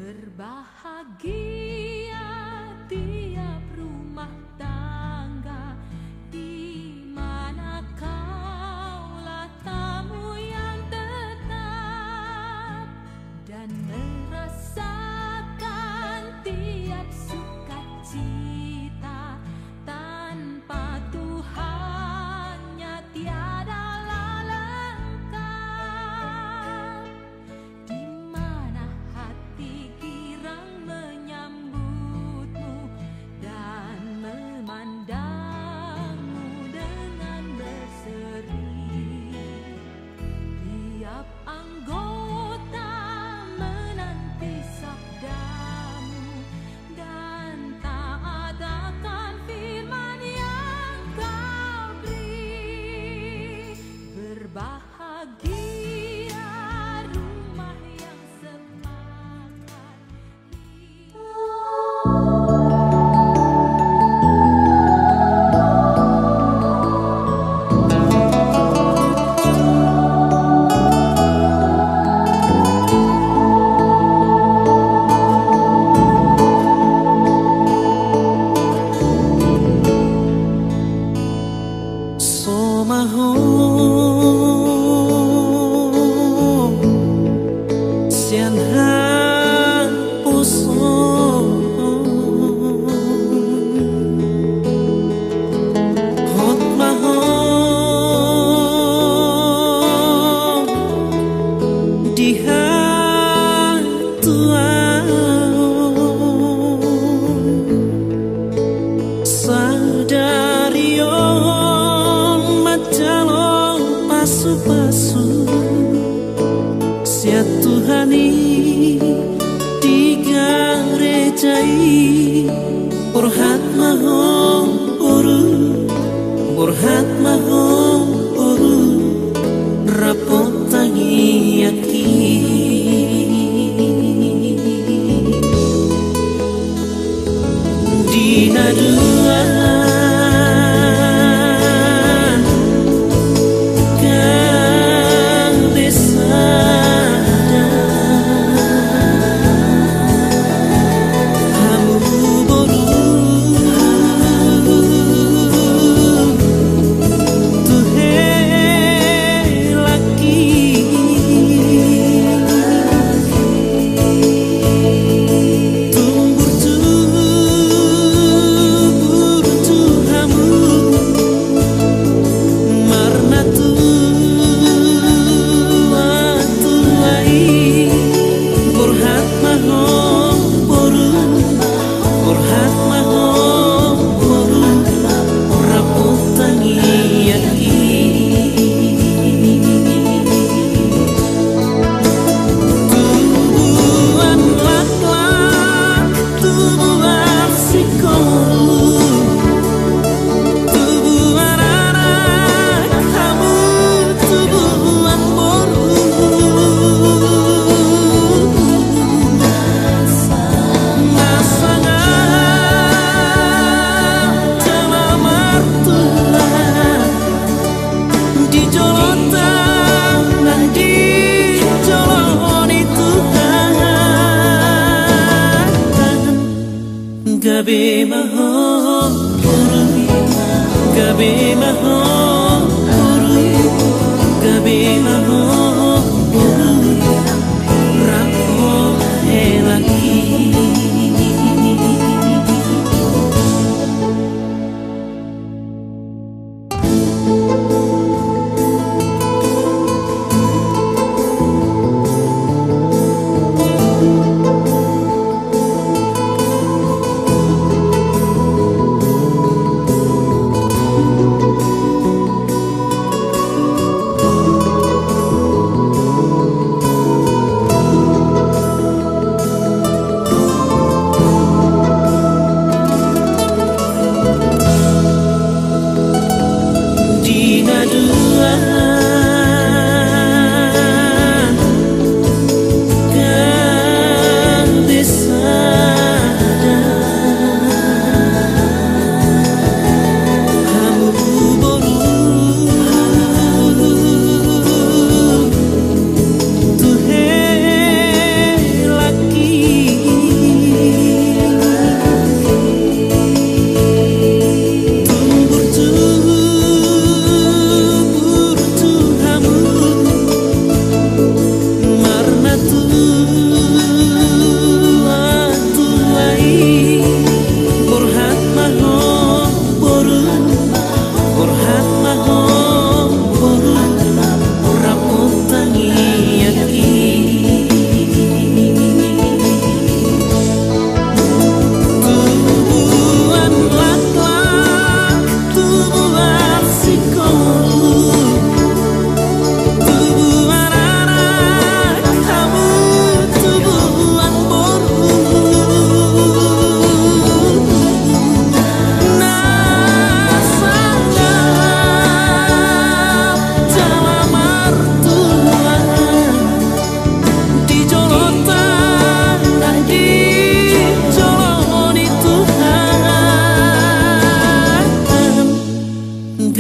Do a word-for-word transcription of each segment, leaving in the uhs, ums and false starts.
Berbahagia tiap rumah tangga di mana kaulah tamu yang tetap dan merasakan tiap sukacita. Tanpa Tuhannya tiadalah lengkap. Di mana hati girang menyambutmu dan memandangmu dengan berseri. Tiap anggota menanti sabdamu dan taat akan firman yang kau beri. Berbahagia rumah yang sepakat. So ma ho sian haposoon. Hot ma ho di hatuaon. Sadari on manjalo pasupasu sian Tuhan i di gareja i. Borhat ma ho boru, borhat ma ho boru, rap tangiangki. Di na dua gabe sada, hamu boru tu hela. Tumbur-tumbur tu hamu marnatua-tua i. Borhat ma ho boru, borhat ma ho boru, rap tangiangki. Tubuan laklak, tubuan singkoru, tubuan anak hamu, tubuan boru. Na sangap jala martua di jolo tangan, di jolo ni Tuhan. Gabe ma ho boru, gabe ma ho boru, gabe ma ho boru, rap hela.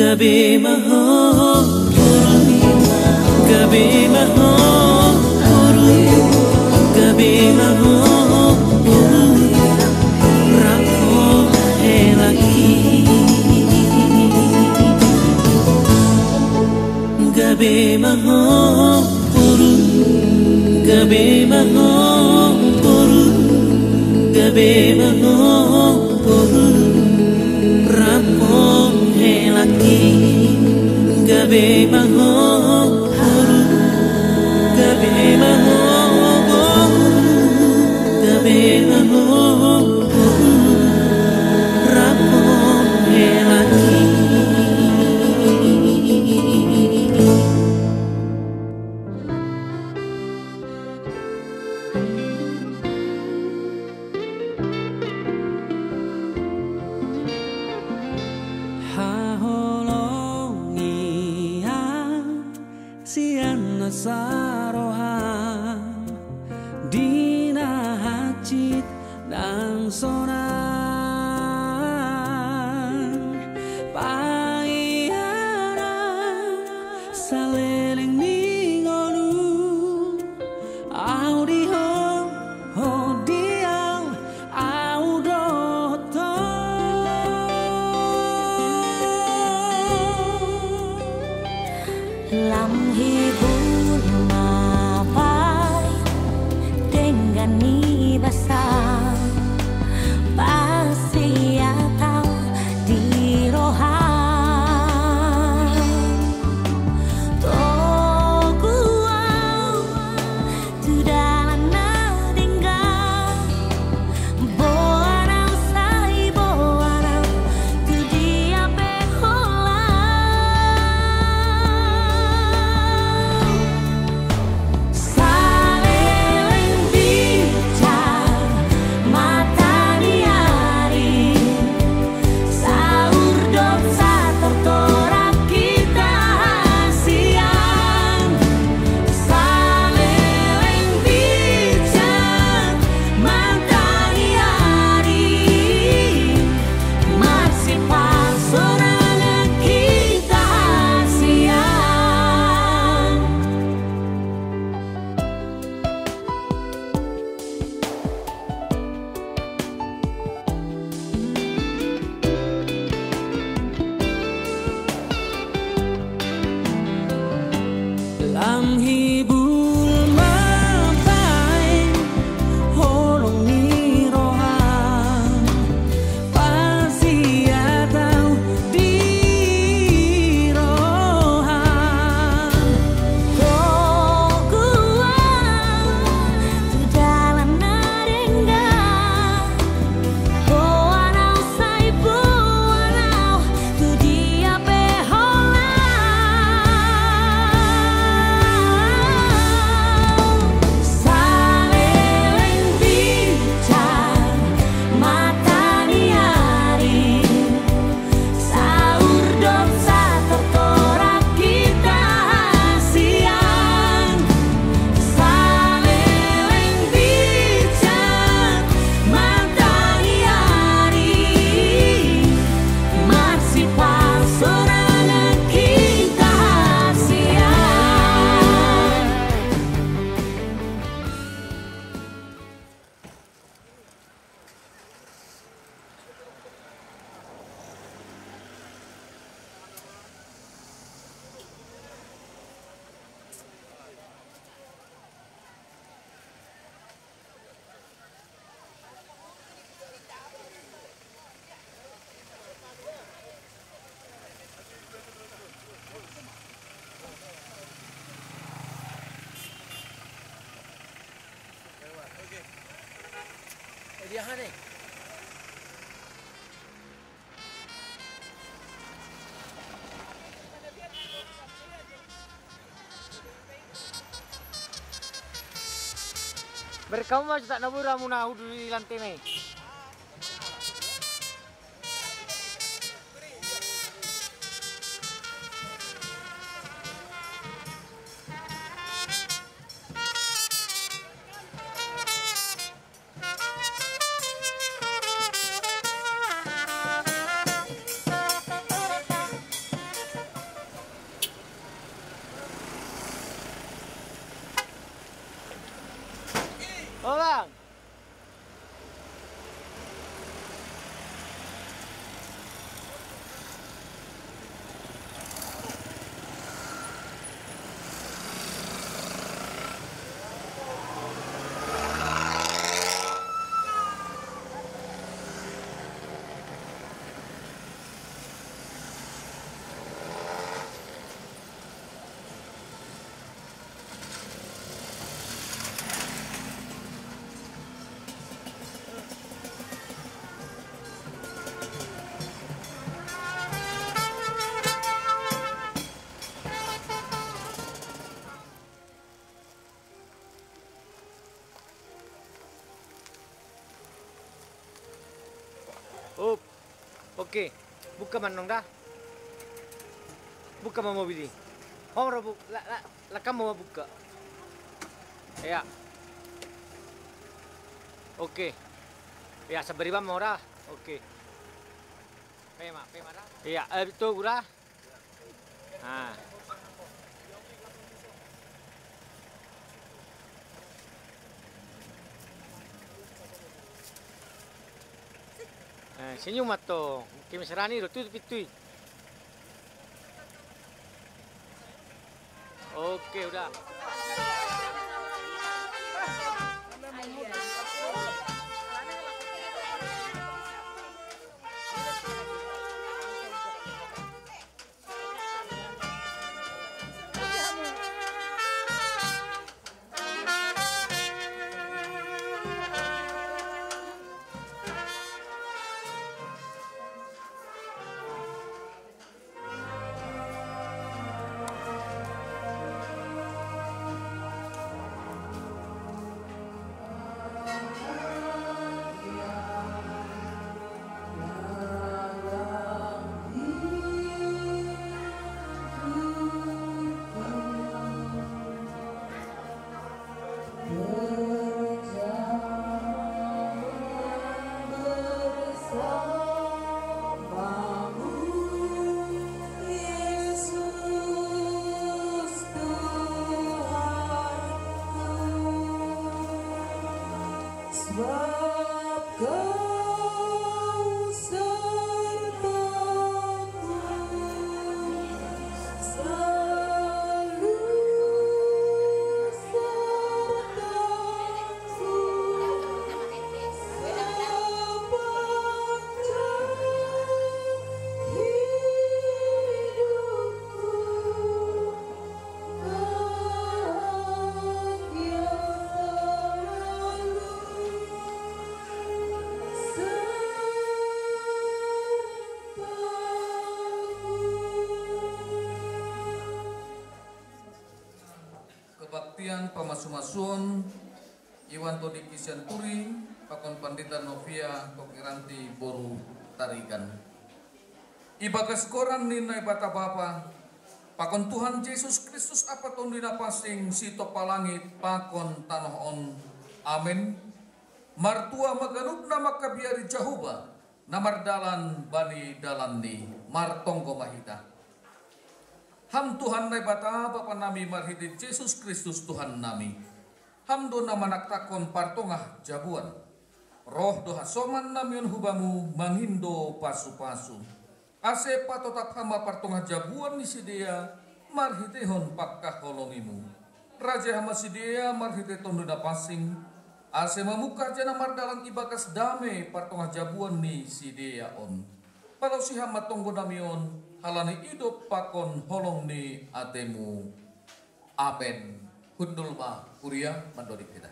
Gabe ma ho boru, gabe ma ho boru, gabe ma ho boru, rap hela i. Gabe ma ho boru, gabe ma ho boru, gabe ma ho boru, rap hela i. Gabe ma ho boru, gabe ma ho boru, gabe ma ho boru, rap hela i. Haholongian sian na saroha, di na hansit nang sonang, paiana saleleng ni ngolu, au di ho, ho di au, au dohot ho. Lam hibul ma baen denggan ni basa, pasiat au di roha. Togu au tu dalan na denggan, boan au sai boan au tu dia pe holan. Saleleng bicar mata ni ari, saur dohot satortorak hita hasian. Saleleng bicar mata ni ari, marsipasorangan hita hasian. Lam hibul ma baen holong ni roha, pasiat au di roha. Togu au tu dalan na denggan, boan au sai boan au tu dia pe holan. Saleleng bicar mata ni ari, saur dohot satortorak hita hasian. Saleleng bicar mata ni ari, marsipasorangan hita hasian. Berkamu maju tak nabura muna hudu di lantai me. Oke, buka ma annon da. Buka ma mobil i. Hong ro bu-, la, la, lakam ma buka. Ia. Oke. Ia, sabar iba ma da. Oke. Pe ma, pe ma da. Ia, eh, togu da. Ah. Eh, senyum atau kemesraan i do tutup pintu i. Oke, udah. Sebab Kau sertaku, selalu sertaku, sepanjang hidupku. Kebaktian pamasumasuon. Iwan Todiki Sianturi, pakon Pandita Novia Kokiranti boru Tarigan. Ibagas goran ni Naibata Bapa, pakon Tuhan Jesus Kristus Amanta Tondi na pansing, sitompa langit pakon tanoh on. Amen. Martua ma ganup na mangkabiari Jahowa, na mardalan bani dalanni. Martonggo ma hita. Ham Tuhan Naibata, Bapa nami, marhite Jesus Kristus Tuhan nami. Ham do na manangtangkon partongah jabuan. Roh do hasoman nami on hu Bamu mangindo pasupasu, ase patotap Ham ma partongah jabuan ni sidea marhitehon pangkaholongiMu. Raja Ham ma sidea marhite Tonduy Napansing, ase mamungka jala mardalan ibagas dame partongah jabuan ni sidea on. Palosi Ham ma tonggo nami on, halani idop pakon holong ni ateMu. Amen. Hundul ma huria, mandoding hita.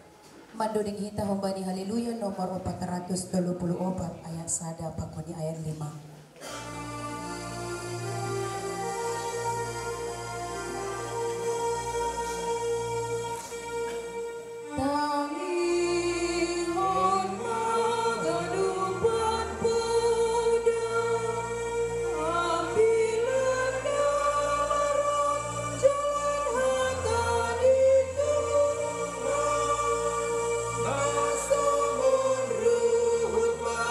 Mandoding hita hombar ni Haleluya nomor opat ratus tolu pulu opat, ayat sada pakon ni ayat lima. Tangihon ma ganupan poda, ambilan na maron jalan hata ni Tuhan. Na songon ruhut ma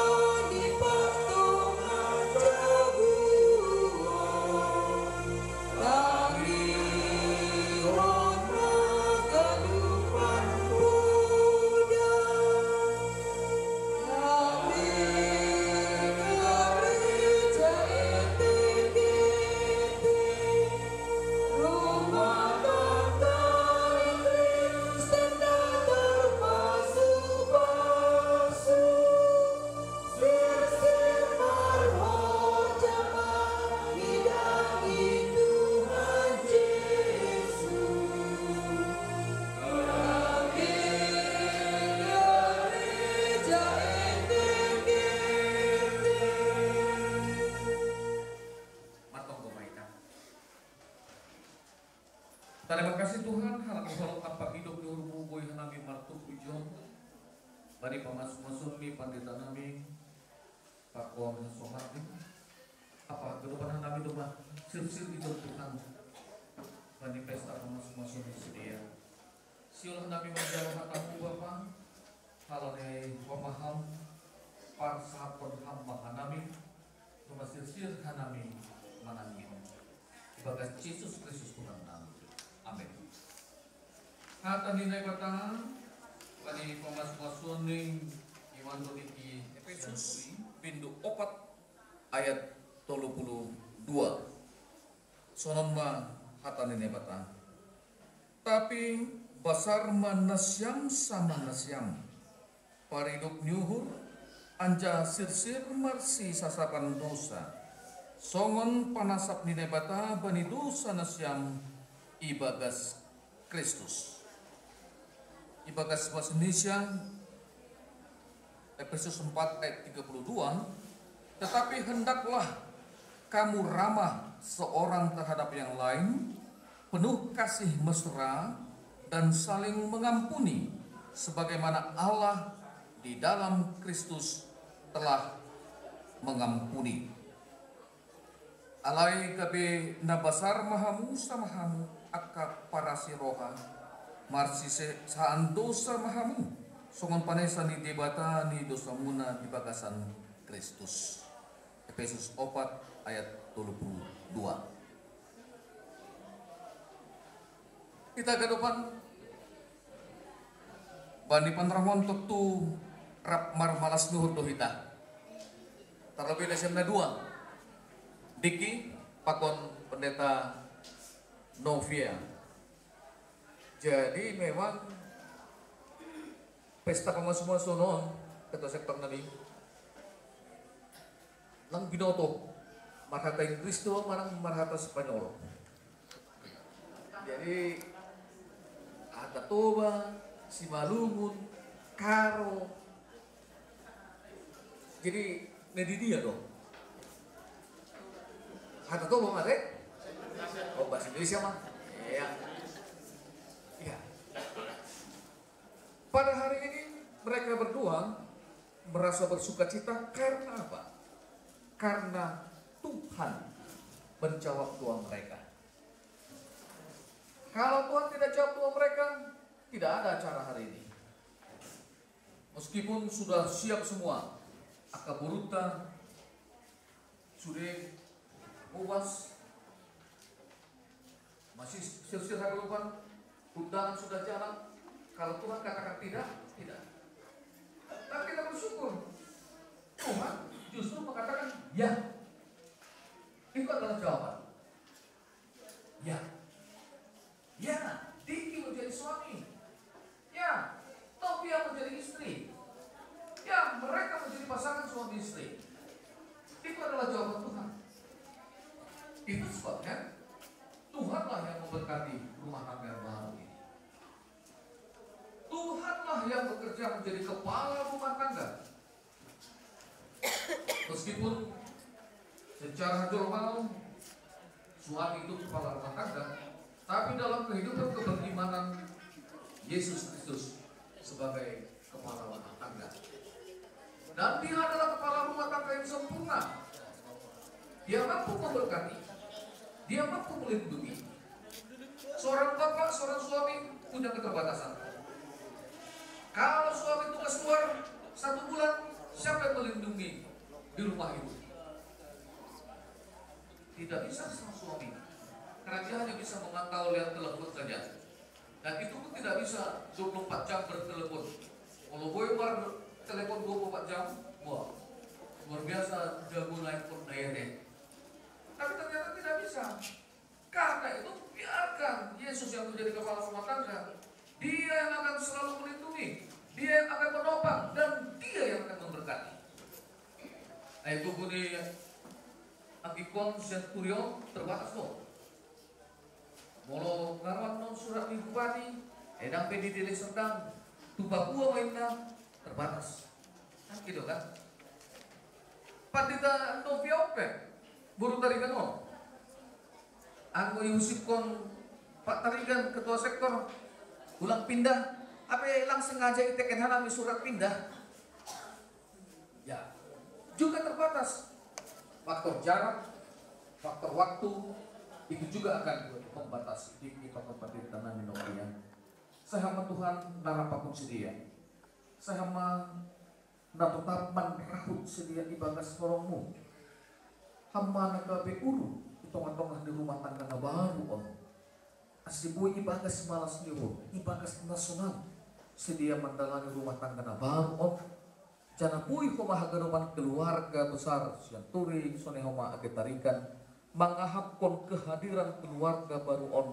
di partongah jabuan. Tangihon ma ganupan poda. Hami gareja N T G T, rumah tangga Kristen na tarpasupasu. Sirsir marhorja ma idangi Tuhan Jesus. Hami gareja N T G T. Martonggo ma hita. Tarima kasih Tuhan, halani holong ampa idop ni uhurMu boi hanami martumpu di jolo. Bani pamasumasuon ni pandita nami, pakon hasomaten. Sirsir ido Tuhan, bani pesta pamasumasu ni sidea. Siolhon nami manjalo hatamu Bapa, halani pamaham, parsahathon ham ma hanami, nunga sirsir hanami manangihon. Ibagas Jesus Kristus Tuhan nami. Amin. Hata ni Naibata, bani pamasumasuon ni Imam Dodiki Efesus, bindu opat ayat tolu pulu dua. Songon on ma hata ni Naibata. Tapi basar ma nasiam sama nasiam, paridop ni uhur, anjaha sirsir marsisasapan dosa, songon panasap ni Naibata bani dosa nasiam ibagas Kristus. Ibagas bahasa Indonesia, Efesus empat ayat tiga puluh dua, tetapi hendaklah kamu ramah seorang terhadap yang lain, penuh kasih mesra, dan saling mengampuni, sebagaimana Allah di dalam Kristus telah mengampuni. Alai gabe na basar ma hamu sama hamu angka parasi roha, marsisesaan dosa ma hamu, songon panesa ni Debata ni dosamuna di bagasan Kristus. Efesus opat ayat tolu pulu dua. Hita ganupan, bani panorang on tontu rap marmalas ni uhur do hita. Terlebih nasiam na dua, Diki pakon Pendeta Novia. Jadi memang pesta pamasumasuon on, ketua sektor nami, nang binoto, marhata Inggris do manang marhata Spanyol. Jadi hata Toba, Simalungun, Karo. Jadi na di dia do? Hata Toba ma, eh? Oh, bahasa Indonesia ma. Iya. Iya. Pada hari ini mereka berdua merasa bersukacita karena apa? Karena Tuhan menjawab doa mereka. Kalau Tuhan tidak jawab doa mereka, tidak ada acara hari ini. Meskipun sudah siap semua, angka borunta sude bobas, masih sirsir hagalupan, undangan sudah jalan. Kalau Tuhan katakan tidak, tidak. Tapi kita bersyukur, Tuhan justru mengatakan ya. Itu adalah jawaban. Ya. Ya, Diki menjadi suami. Ya, Novia menjadi istri. Ya, mereka menjadi pasangan suami istri. Itu adalah jawaban Tuhan. Itu sebabnya Tuhanlah yang memberkati rumah tangga yang baru ini. Tuhanlah yang bekerja menjadi kepala rumah tangga. Meskipun secara jolma suami itu kepala rumah tangga, tapi dalam kehidupan keberimanan, Yesus Kristus sebagai kepala rumah tangga. Dan Dia adalah kepala rumah tangga yang sempurna. Dia mampu memberkati. Dia mampu melindungi. Seorang bapak, seorang suami punya keterbatasan. Kalau suami tugas luar satu bulan, siapa yang melindungi di rumah itu? Tidak bisa sang suami. Karena dia hanya bisa memantau lewat telepon saja. Dan itu pun tidak bisa dua puluh empat jam bertelepon. Kalau boy mar telepon dua puluh empat jam, wah, luar biasa jago nelpon daya deh. Tapi ternyata tidak bisa. Karena itu, biarkan Yesus yang menjadi kepala rumah tangga. Dia yang akan selalu melindungi, Dia yang akan menopang, dan Dia yang akan memberkati. Ai tugu ni anggingkon centurion terbatas do. Molo ngaroan non surat ni bupati, eh, ndang pe di Deli Serdang, tu Papua ma inna, terbatas. Kan gitu kan? Pandita Novia on pe, boru Tarigan on. Anggo iusikkon Pak Tarigan, ketua sektor, ulang pindah, hape langsung aja iteken hanami surat pindah. Ya, juga terbatas. Faktor jarak, Faktor waktu itu juga akan membatasi di kita tempat di tanah minum dia. Sai Ham ma Tuhan na rap pakon sidea. Sai Ham ma na totap manrahut sidea ibagas holong-Mu. Ham ma na gabe ulu i tonga-tonga ni rumah tangga na baru on. Asa boi ibagas malas ni uhum, ibagas na sonang sidea mandalani rumah tangga na baru on. Jala boi Ho ma haganupan keluarga besar Sianturi, songon i Ho ma age Tarigan, mangahaphon kehadiran keluarga baru on,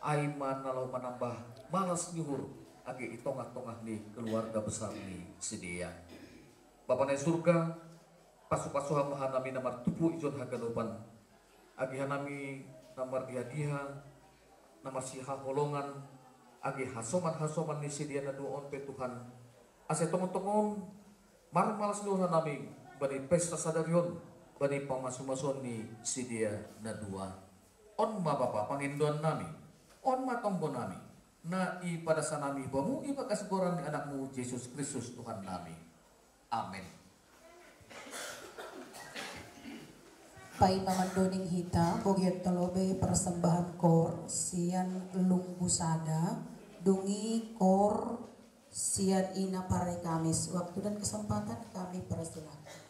ai ma na laho manambah malas ni uhum age i tonga-tonga ni keluarga besar ni sidea. Bapa na di surga, pasu-pasu Ham ma hanami na martumpu ijon haganupan, age hanami na mardiha-diha, na marsihaholongan, age hasoman-hasoman ni sidea na dua on pe Tuhan, asa tongon-tongon marmalas ni uhum hanami bani pesta sadari on, bani pamasu-masuon ni sidea na dua. On ma Bapa pangindoan nami, on ma tonggo nami, na ipadas hanami Bamu ibagas goran ni Anak-Mu Jesus Kristus Tuhan nami. Amen. Paima mandongani hita, bogian tolobe persembahan koor sian Lunggu Sada, dung i koor sian Ina Parekamis. Waktu dan kesempatan kami persilakan.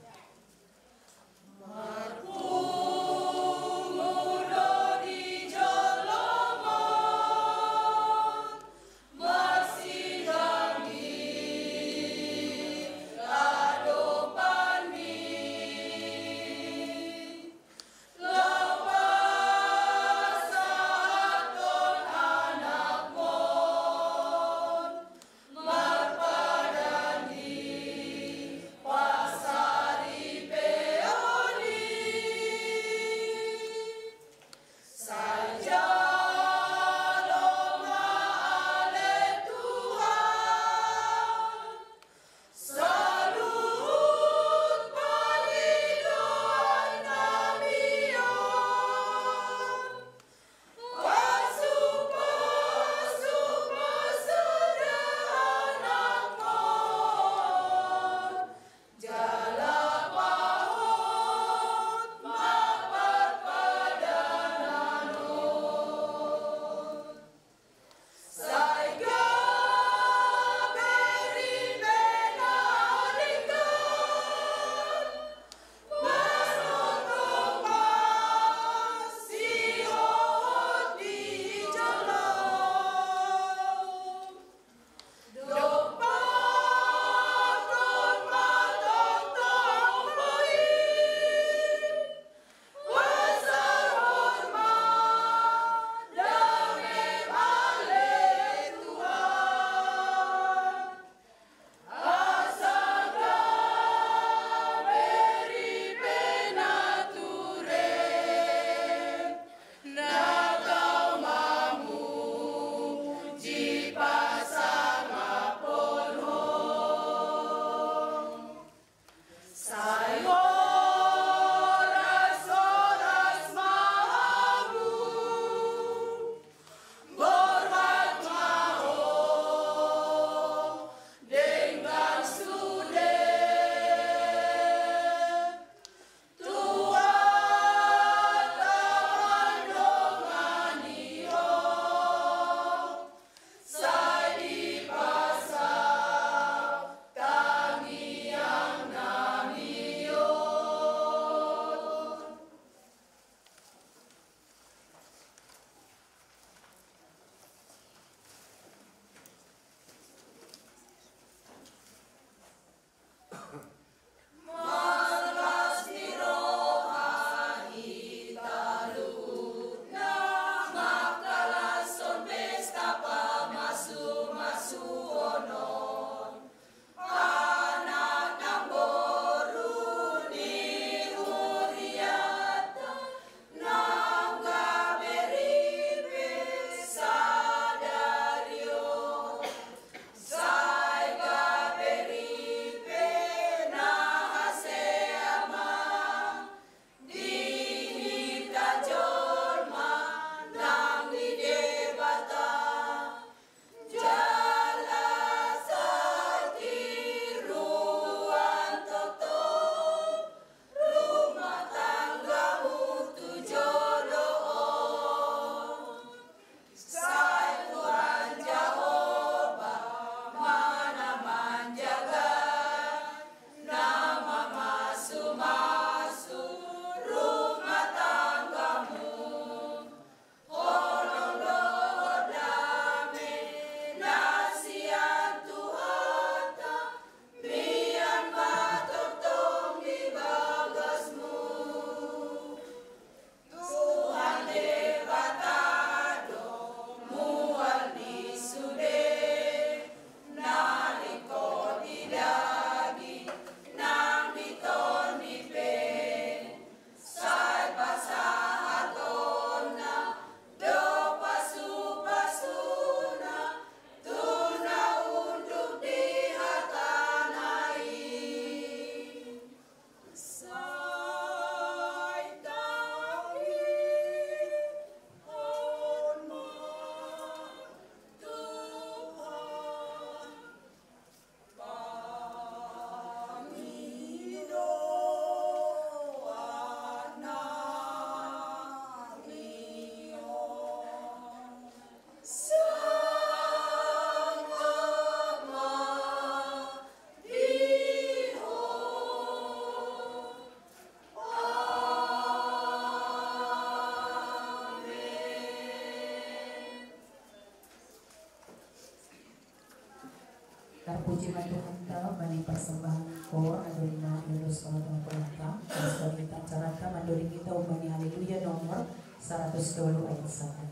Puji ma Tuhanta, bani persembahan koor na doli na iulos olor Tuhanta, terus bagi acaranta mandoli hita umbani Haleluya nomor saratus tolu ayat sada.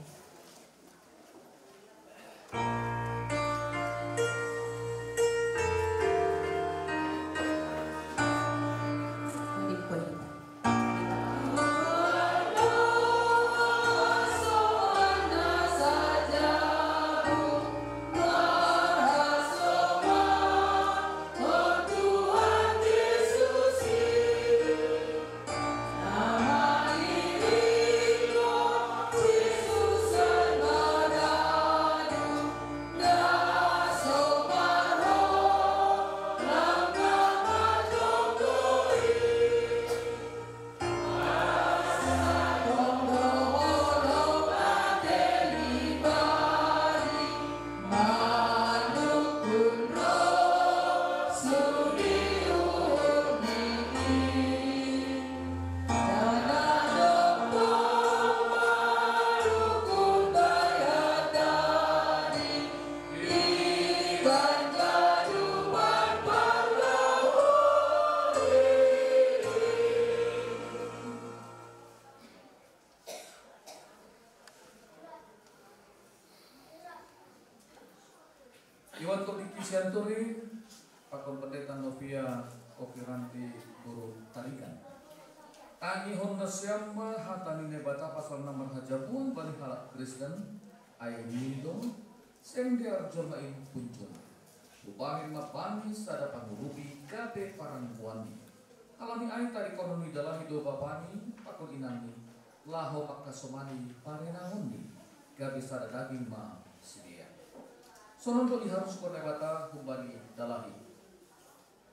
Iwan Todik Kisianturi, pakon pendeta Novia Okiranti Guru Tarigan. Tangihon nasiam ma hata ni Naibata pasal na marhajabuan bani halak Kristen, ai ninna do, seng dear jolma i punjung. Hubahen ma bani sada pangurupi gabe parangkuanni. Alani ai tarikonon ni dalahi do bapani pakon inangni, laho manghasomani parinangonni, gabe sada daging ma sidea. Songon on do diharushon Naibata humbani dalahi.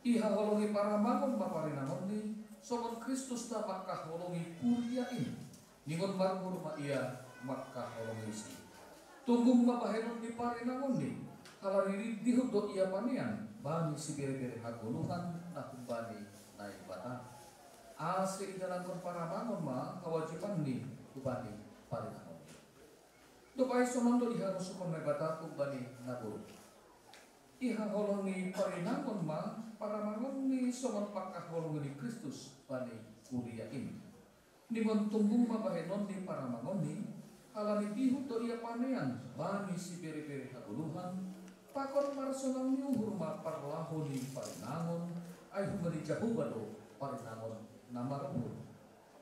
Ihaholongi paramangon ma parinangonni, songon Kristus na mangkaholongi kuria in. Ningon marmur ma ia mangkaholongisi. Tonggung ma bahenon ni parinangonni, halani dihut do ia panean bani siberebere hagoluhan na humbani Naibata. Ase idalanhon paramangon ma hawajibanni humbani parinangonni. Dob ai songon on do diharushon Naibata humbani na boru. Ihaholongi parinangon ma paramangonni songon pangkaholongi ni Kristus bani kuria in. Ningon tonggung ma bahenon ni paramangonni, halani dihut do ia panean bani siberebere hagoluhan, pakon marsonang ni uhur ma parlaho ni parinangon, ai humbani Jahowa do parinangon na maruhur.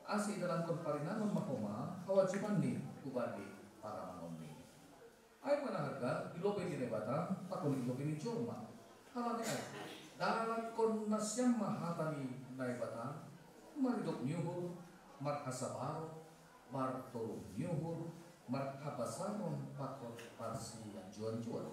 Ase idalanhon parinangon ma homa hawajibanni humbani paramangonni. Ai ma na harga, di lobi ni Naibata pakon di lobi ni jolma. Halani ai, dalanhon nasiam ma hata ni Naibata, maridop ni uhur, marhasabaron, martoruh ni uhur, marhabasaron pakon marsianjuanjuan.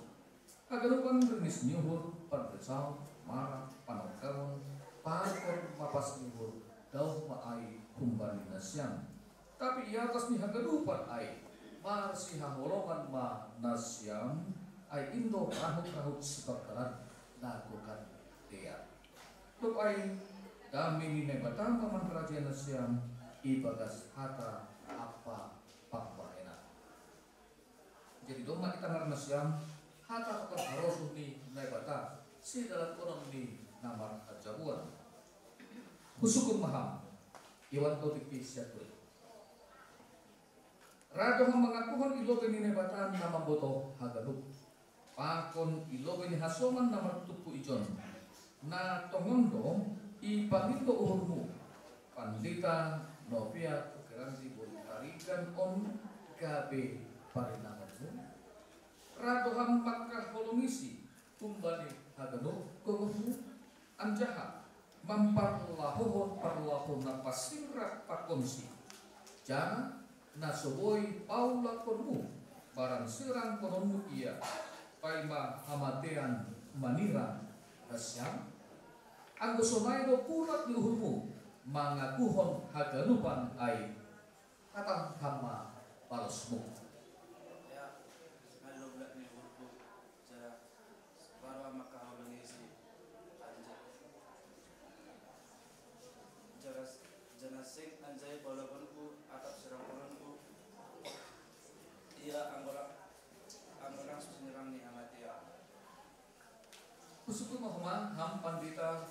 Haganupan ringis ni uhur, panrisaon, mara, panongkaon, pakon mapas ni uhur, daong ma ai humbani nasiam. Tapi di atas ni haganupan ai, marsihaholongan ma nasiam, ai in do rahut-rahut sipangkalan na gokan dear. Dob ai, dame ni Naibata ma mangarajai nasiam, ibagas hata ampa pambahenan. Jadi domma di tangan nasiam, hata parharosuh ni Naibata, sidalanhonon ni na marhajabuan. Husungkun ma hami, Iwan Todik Kisianturi. Ra do hami mangakuhon di lobi ni Naibata na mamboto haganup. Pakon di lobi ni hasoman na martumpu ijon. Na tongon do, ipangindo uhurmu. Pandita Novia Okiranti Boru Tarigan on gabe parinangonmu. Ra do hami mangkaholongisi, humbani haganup goarmu. Anjaha, mamparlahohon parlaho na pansirang pakonsi. Jala, na so boi paulakonmu, barang sirangkononmu ia, paima hamatean manirang nasiam. Anggo sonai do pulak ni uhurmu, mangakuhon haganupan ai. Hata hama balosmu. Ya, halo bulat ni uhurku, jala baru ama kaholongisi anja. Jala, jala sing anjai balagonku atap sirangkononku. Ia anggo lang, anggo lang susinirang ni hamatean. Husungkun ma homa, ham Pandita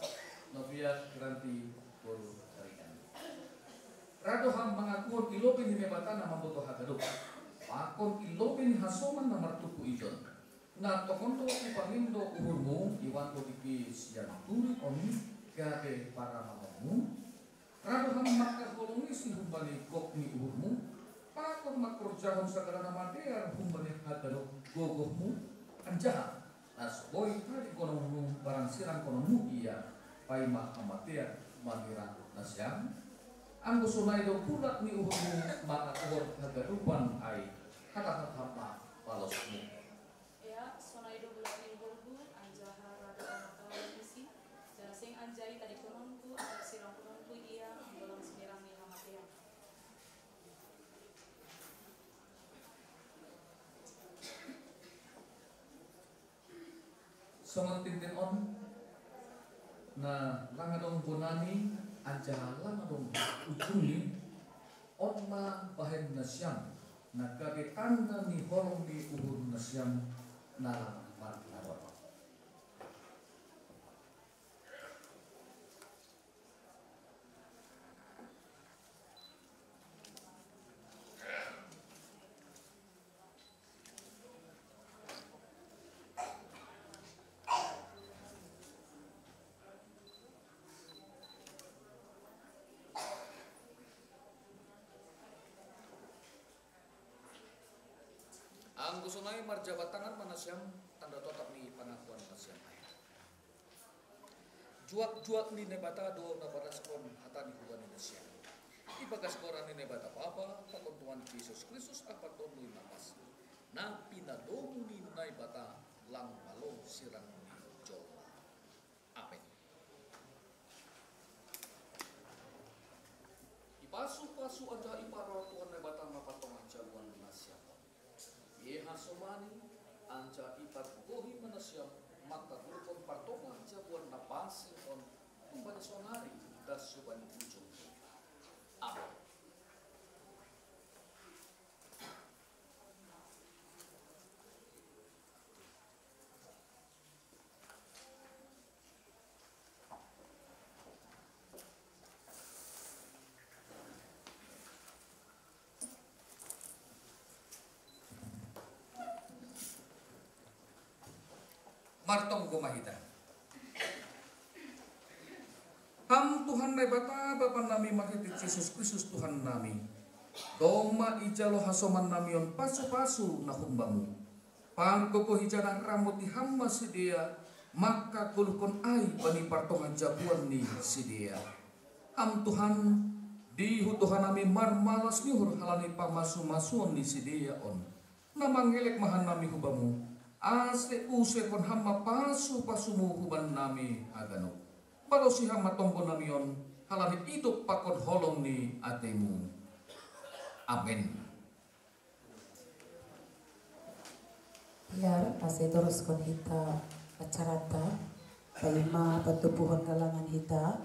Noviat Piranti boru Saringan. Ra do ham mangakuhon i lobi ni Debata na mamboto haganup, pakon i lobi ni hasoman na martumpu ijon. Na tongon do hupangindo uhurmu, iuan do dengke sian turi on, gabe paramahonmu. Ra do ham mangkaholongi humbani gok ni uhurmu, pakon mangkorjahon sagala na madear humbani haganup gogohmu, anjaha na so boi tadingkononmu barang sirangkononmu ia, paima hamatean manirang nasiam. Anggo sonai do bulat ni uhurmu mangakuhon haganupan, ai hatahon ham ma balosmu. Ia, sonai do bulat ni uhurhu, anjaha ra do mangkaholongi, jala seng anjai tadingkononku, anggo sirangkononku ia, anggo lang sinirang ni hamatean. Songon tintin on, na lang adong bonani, anjaha lang adong ujungni, on ma bahen nasiam, na gabe tanda ni holong ni uhur nasiam, na lang marnarot. Anggo sonai marjabat tangan ma nasiam, tanda totap ni pangakuan nasiam. Juak-juak ni Naibata do na padaskon hatani hubani nasiam. Di bagas goran ni Naibata Bapa, pakon Tuhan Jesus Kristus, Amanta Lomo Napansai, na pinalomo ni Naibata, lang malo sirang ni jolma. Amen. Ipasu-pasu anjaha iparorot Tuhan Naibata ma partongaan jabuan nasiam on. Ia hasomani, anjaha ipargohi ma nasiam mangkatuluhon partongaan jabuan na pansing on, humbani saonari das hubani ujung. Amen. Martonggo ma hita. Ham Tuhan Naibata, Bapa nami, marhite Jesus Kristus Tuhan nami, domma ijalo hasoman nami on pasu-pasu na humbamu. Panggogohi jala ramoti ham ma sidea, mangkagoluhon ai bani partongaan jabuan ni sidea. Ham Tuhan, di hutoha nami marmalas ni uhur halani pamasu-masuon ni sidea on. Na mangelek ma hami hubamu, ase usehon ham ma pasu-pasumu hubannami haganup. Balosi ham ma tonggo nami on, halani idop pakon holong ni atemu. Amen. Biar asa diteruskon hita acaranta, paima patubuhon galangan hita,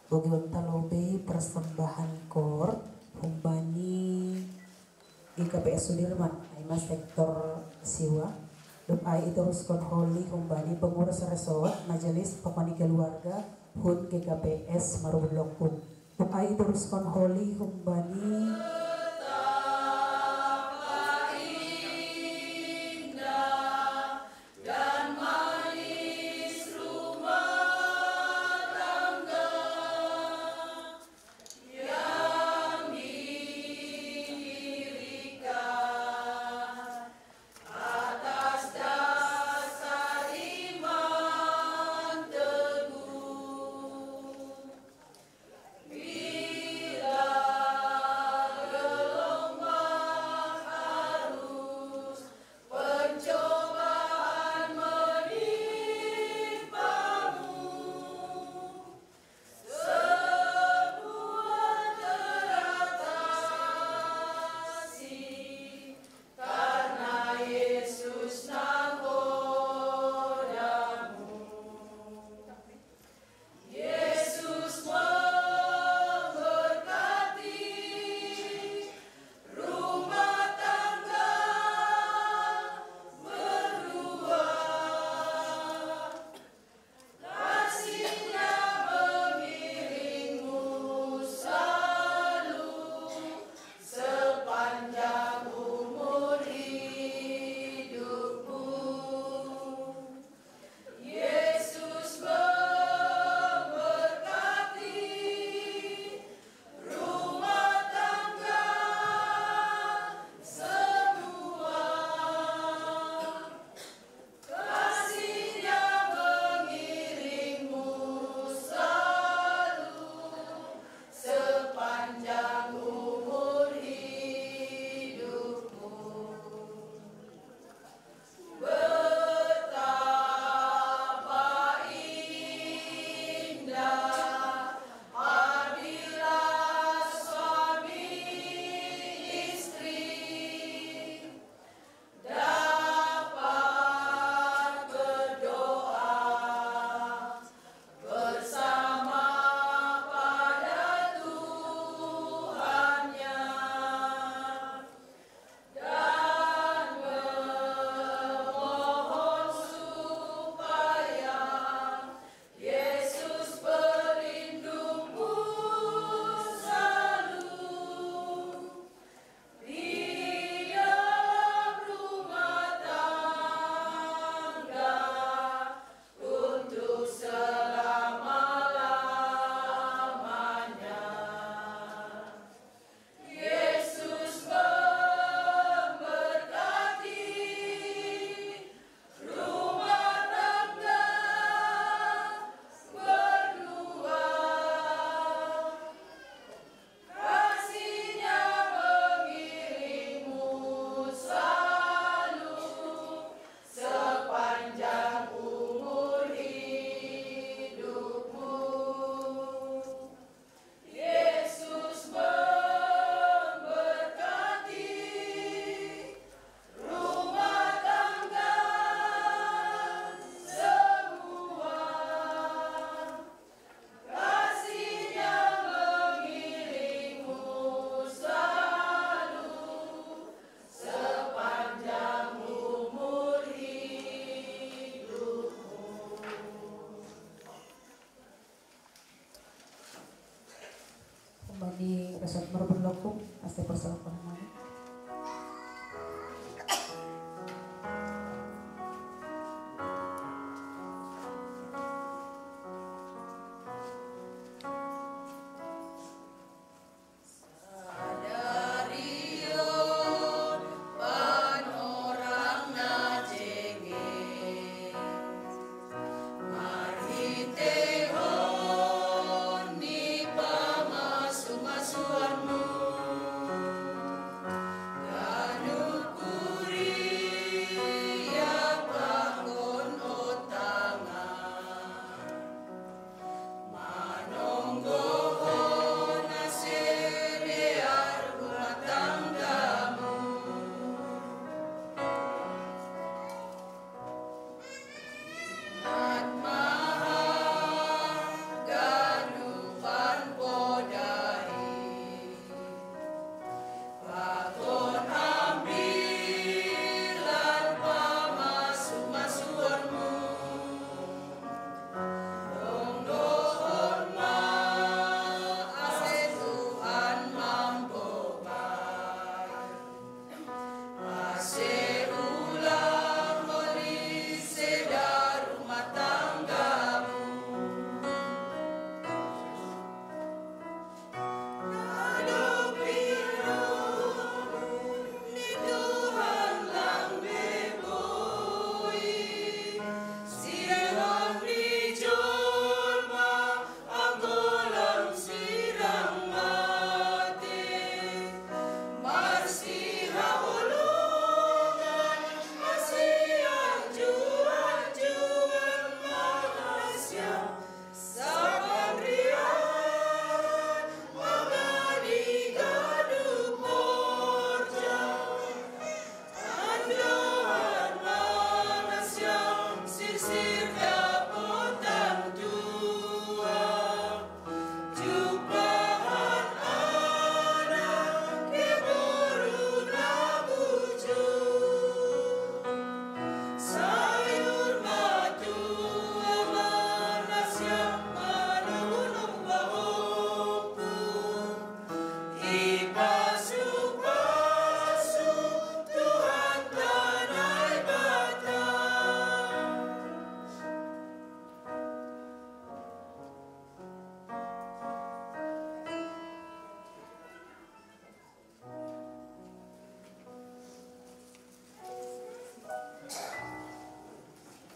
bogihonta lobi persembahan koor humbani G K P S Sudirman, ai ma sektor Siwa. Dung ai diteruskon holi humbani pengurus resort majelis pokoni keluarga hun G K P S Marubul Longkun. Dung ai diteruskon holi humbani Persilakan. Sadari on panorang na jengge, marhitehon ni pamasumasuanmu, ganup kuria pakon otang an. Manonggohon ase lean rumah tanggamu. Ingat ma haganupan poda i. Pakon ambilan pamasumasuanmu. Tonggohon ma ase Tuhan mamboan. Ase ulang holi seda rumah tanggamu. Na dob i roha ni Tuhan lang be boi. Sirang ni jolma anggo lam sirang mate. Marsihaholongan, marsianjuanjuan ma hasian. Sapanrian, mangani ganup horja. Andohan ma hasian, sirsir dapotan tua. Jumpahan anak, boru na bujur. Sayur matua ma hasian, manunggunung pahompu. Dipasupasu Tuhanta Debata.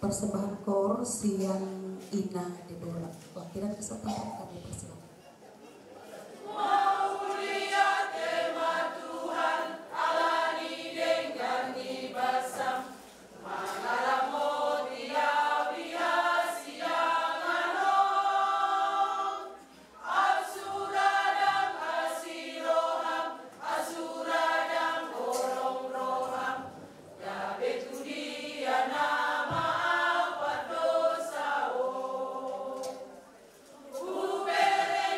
Persembahan koor sian Ina Debora. Wakil dan kesertaan kami persilakan. Mauliate ma Tuhan, ala ni denggan ni basam, mangaramoti au di hasiangan on. Au sura dang asi roham, au sura dang holong roham, gabe tu dia nama au pardosa on. Hubere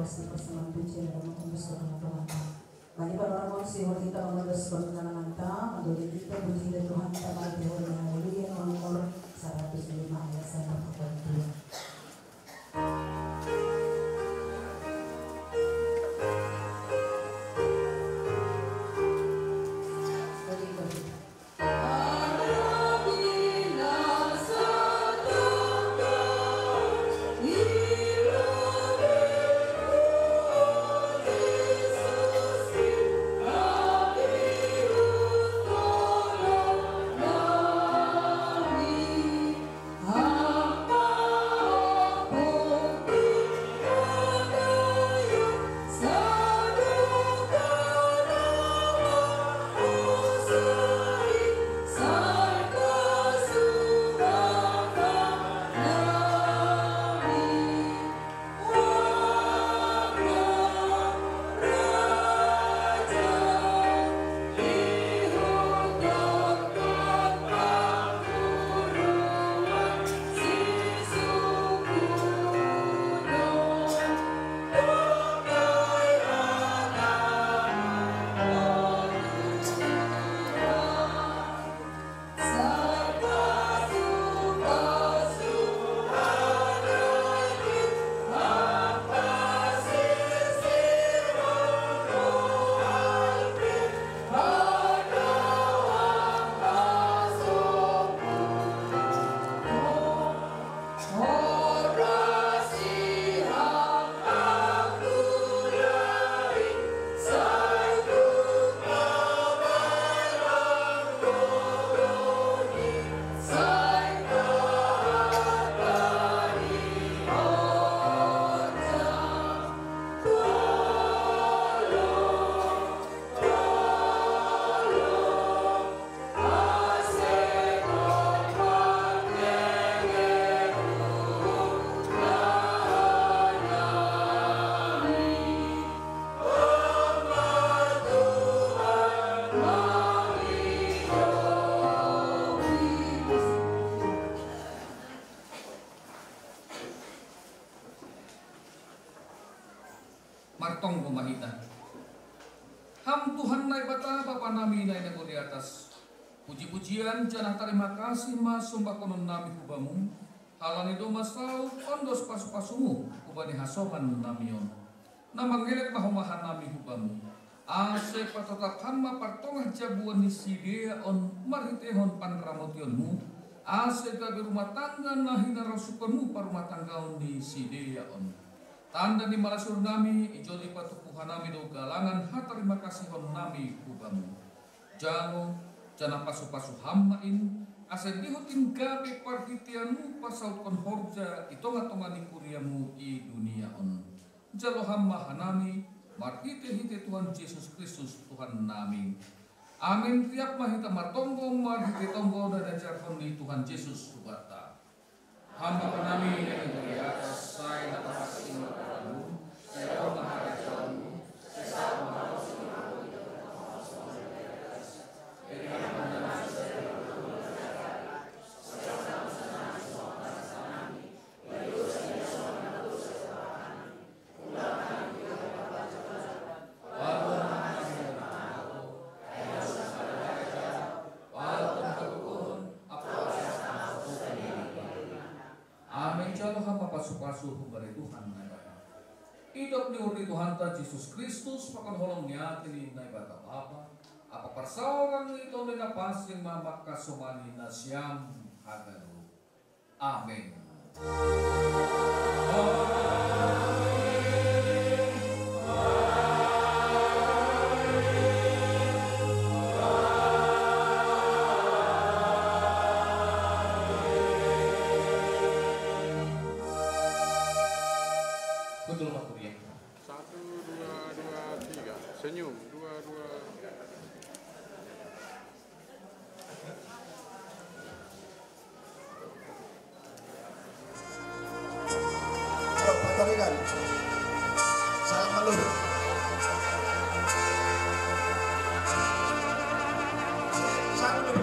Pasti pasti mampuji dan mengutus kepada Tuhan. Bagi para orang kongsi, hor hita mengutus kepada Tuhan, mandoli hita puji dan Tuhan, kita mari hor, haleluya, nomor seratus lima ayat satu. Martonggo ma hita. Ham Tuhan Naibata, Bapa nami na di atas, puji-pujian janah tarima kasih ma sombahononnami hu Bamu, halani domma saut on do pasu-pasuMu hubani hasomannami on. Na mangelek ma homa hanami hu Bamu, ase patotap Ham ma partongah jabuan ni sidea on marhitehon panramotionMu, ase gabe rumah tangga na hinarasuhonMu parumahtanggaon ni sidea on. Tanda ni malasurunnami, i jolo ipatupa hanami do galangan hatarima kasihonnami hu Bamu. Jalo, janah pasu-pasu Ham ma in, ase dihut in gabe parhiteanMu pasauthon horja i tonga-tonga ni kuriaMu i dunia on. Jalo Ham ma hanami, marhite-hite Tuhan Jesus Kristus Tuhannami. Amen. Riap ma hita martonggo marhite tonggo na niajarhon ni Tuhan Jesus hubanta. Ham Bapa nami na di atas, sai na pansing ma goarMu, sai ro ma harajaonMu, sai saut ma hataM. Amen. Jalo Ham ma pasu-pasu hubani Tuhan Naibata. Idop ni uhur ni Tuhanta Jesus Kristus, pakon holong ni ate ni Naibata Bapa, ampa parsaoran ni Tondi Napansing ma mangkasomani nasiam haganup. Amen. Betul, Pak Guru, ya. Satu, dua, dua, tiga. Senyum. Dua, dua. Salam malu. Salam malu.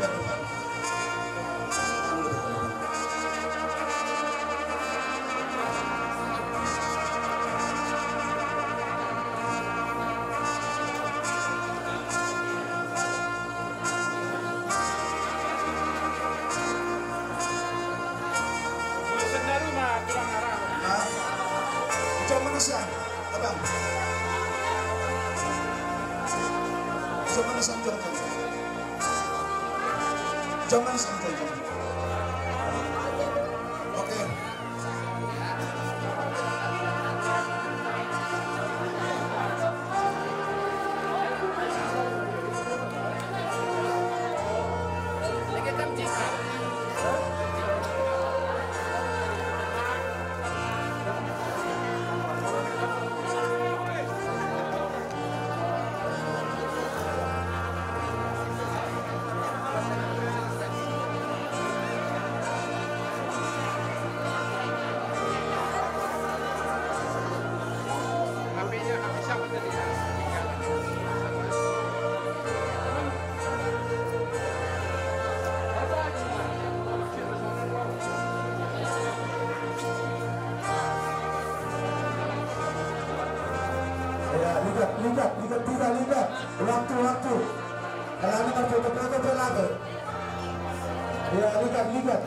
Sian, abang. Jom ma sian, jom, jom. Jom ma sian, jom, jom. Oke. Ya, ligat, ligat, ligat, ligat, ligat. Waktu, waktu. Kalau ada foto-foto, foto lagi. Ya, ligat, ligat.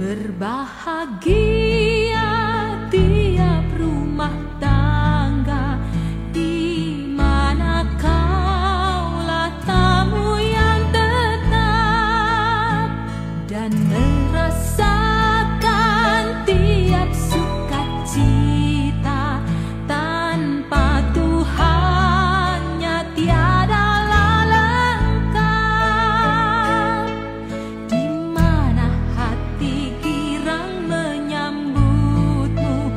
Berbahagia tiap rumah tangga di mana kaulah tamu yang tetap dan merasakan tiap sukacita. Tanpa Tuhannya tiadalah lengkap. Di mana hati girang menyambutmu,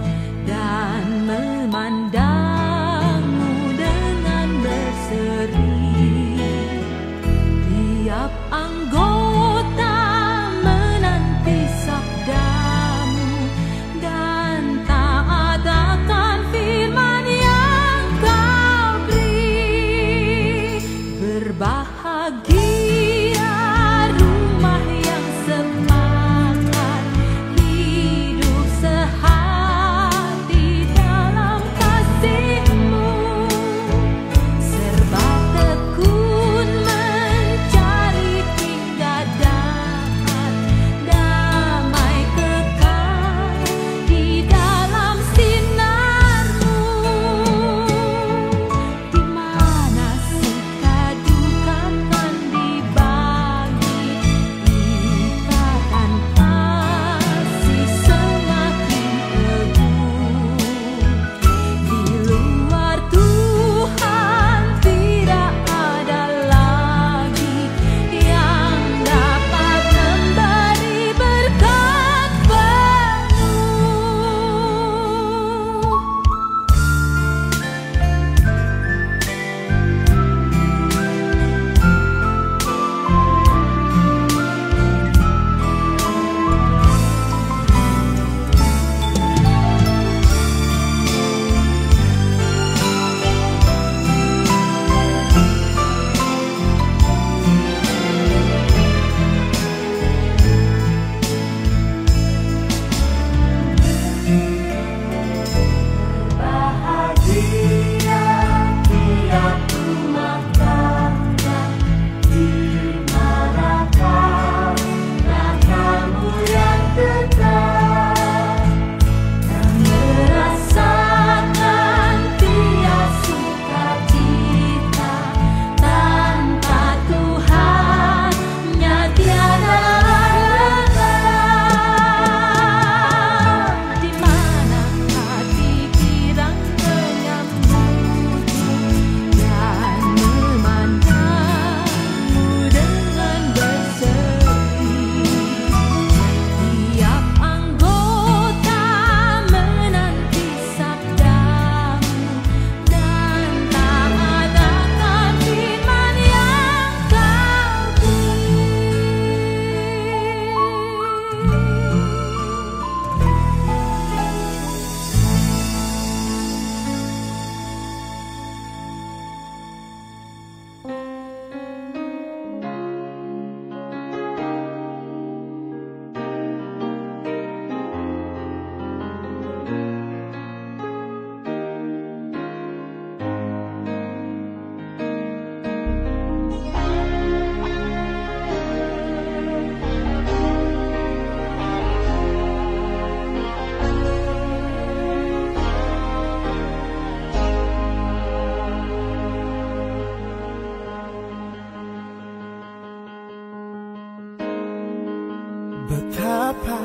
Betapa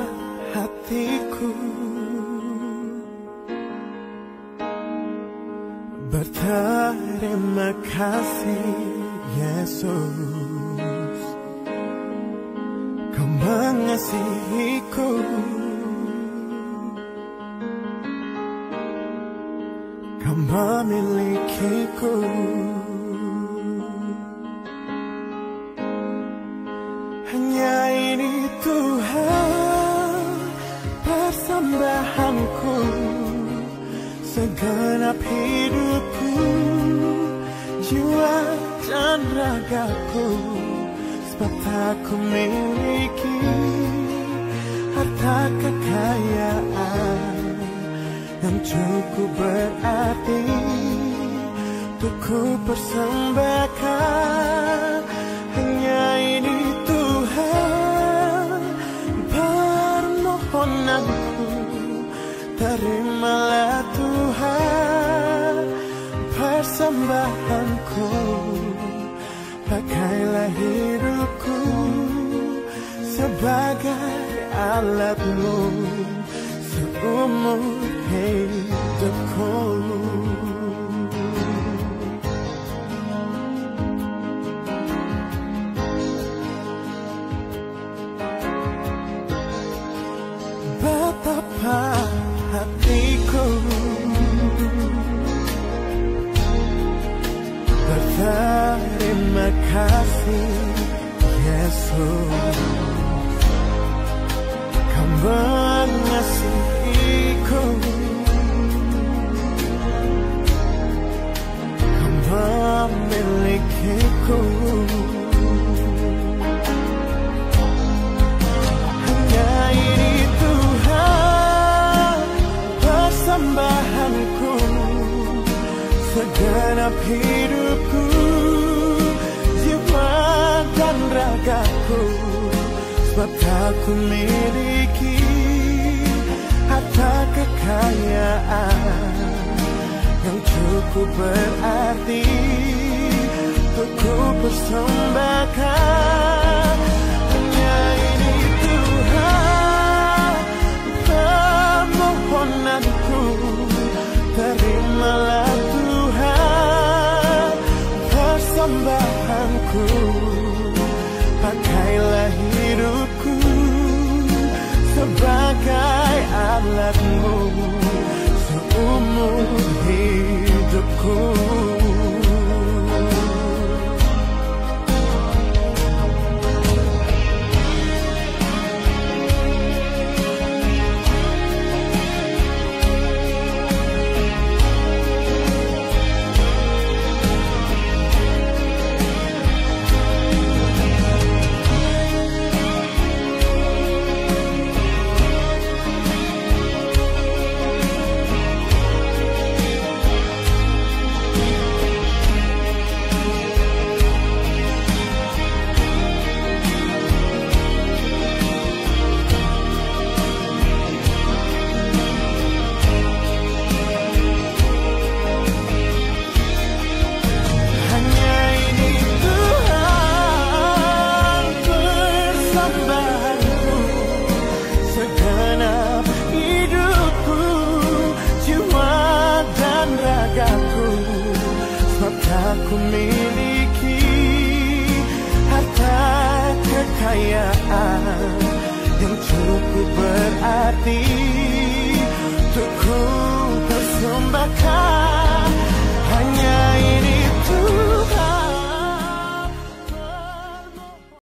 hatiku berterima kasih, Yesus, Kau mengasihiku, Kau memilikiku. Hanya ini, Tuhan, persembahanku, segenap hidupku, jiwa dan ragaku, sebab tak ku miliki harta kekayaan yang cukup berarti untuk ku persembahkan. Hanya ini, Tuhan, permohonanku. Terimalah, Tuhan, persembahanku. Pakailah hidupku sebagai alat-Mu seumur hidupku. Betapa hatiku berterima kasih, Yesus, Kau mengasihiku, Kau memilikiku. Hanya ini, Tuhan, persembahanku, segenap hidupku, jiwa dan ragaku, sebab tak ku miliki harta kekayaan yang cukup berarti untuk ku persembahkan. Hanya ini, Tuhan, permohonanku. Terimalah, Tuhan, persembahanku. Pakailah hidup sebagai alat-Mu seumur hidupku. Hanya ini, Tuhan, persembahanku, segenap hidupku, jiwa dan ragaku, sebab tak ku miliki harta kekayaan yang cukup berarti untuk ku persembahkan.